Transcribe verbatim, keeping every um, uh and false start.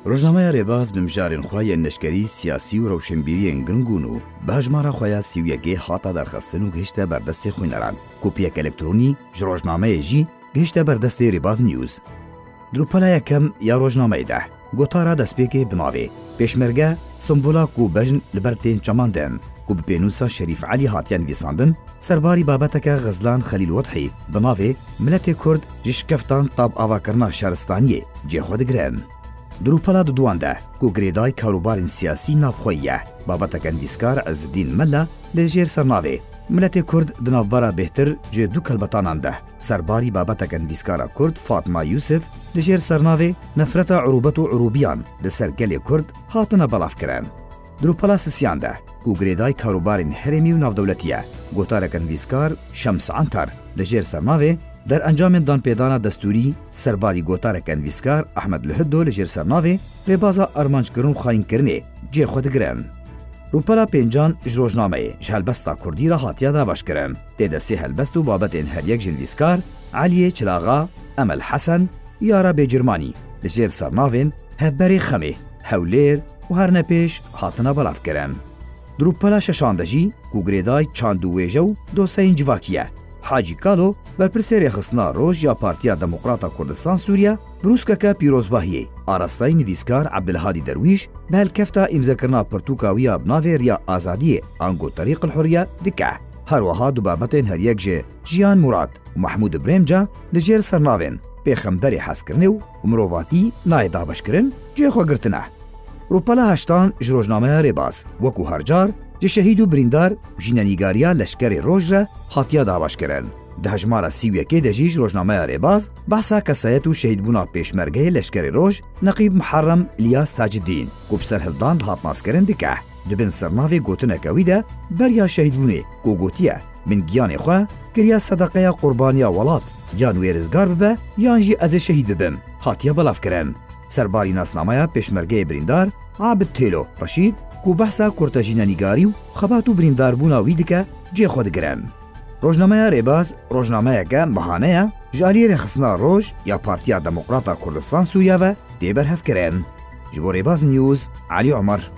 Rojnameya Rêbaz bi mijarên xwe yên leşkerî, siyasî û rewşenbîriyên giring û nû bi hejmara xwe ya sî û yekê hate derxistin û gihişte ber destê xwîneran. Kopiyeke elektronî ji rojnameyê jî gihişte ber destê Rêbaz News. Di rûpela yekem ya rojnameyê de gotara destpêkê bi navê Pêşmerge, simbola ku bejn li ber tên çemandin, ku bi pênûsa Şerîf Elî hatiye nivîsandin, serbarî babeteke Xizlan Xelîl Wethî bi navê Miletê Kurd ji şikeftan tab avakirina şaristaniyê cihê xwe digirin. Di rûpela duduwan de ku girêdayî karûbarên siyasî navxweyî ye, babeteke nivîskar Ezzedîn Mela li jêr sernavê Miletê Kurd di navbera bêhtir ji du kelbetanan de, serbarî babeteke nivîskara Kurd Fatma Yûsif li jêr sernavê Nefreta Urûbet û Urûbiyan li ser gelê Kurd hatine belavkirin. Di rûpela sisiyan de ku girêdayî karûbarên herêmî û navdewletî ye, gotareke nivîskar Şems Antar li jêr sernavê Derencamên danpêdana destûrî serbarî gotareke nivîskar Ehmed Lihiddo li jêr sernavê Rêbaza armanckirin û xayînkirinê cihê xwe digirin. Rûpela pêncan ji rojnameyê ji helbesta kurdî re hatiye dabeşkirin. Tê de sê helbest û babetên her yek ji nivîskar Eliyê Çilaxa, Emel Hesen, Yara Bêcirmanî li jêr sernavên Hevberê Xemê, Hewlêr û Hernepêş hatine belavkirin. Di rûpela şeşan de jî ku girêdayî çand û wêje û dosyayên civakî ye, Hacî Kalo, berpirsê rêxistina roj ya Partiya Demokrata Kurdistan Sûriye, brûskeke pîrozbahiyê arastayî nivîskar Ebdilhadî Derwîş bi helkefta îmzekirina pirtûka wî ya bi navê Riya Azadiyê ango Terîq el Hurriye dike. Her wiha du babetên her yek ji Jiyan Murad û Mehmûd Birêmca li jêr sernavên Pêxemberê hezkirinê û mirovatî nayê dabeşkirin cihê xwe girtine. Rûpela heştan ji rojnameya Rêbaz, wekû her car, ji şehîd û birîndar û jînenîgariya leşkerê roj re hatiye dabeşkirin. Di hejmara sî û yekê de jî ji rojnameya Rêbaz behsa kesayet û şehîdbûna pêşmergeyê leşkerê roj Neqîb Miherrem Îlyas Tacidîn, ku bi serhildan dihat naskirin, dike. Di bin sernavê gotineke wî de beriya şehîdbûnê ku gotiye, min giyanê xwe kiriya sedeqeya qurbaniya welat, yan wê rizgar bibe yan jî ez ê şehîd bibim, hatiye belavkirin. Serbarî nasnameya pêşmergeyê birîndar Abid Têlo Reşîd ku behsa kurtejînenîgarî û xebat û birîndarbûna wî dike, cihê xwe digirin. Rojnameya Rêbaz rojnameyeke mehane ye ji aliyê rêxistina roj ya Partiya Demokrata Kurdistan Sûriye ve tê berhevkirin. Ji bo Rêbaz News, Elî Omer.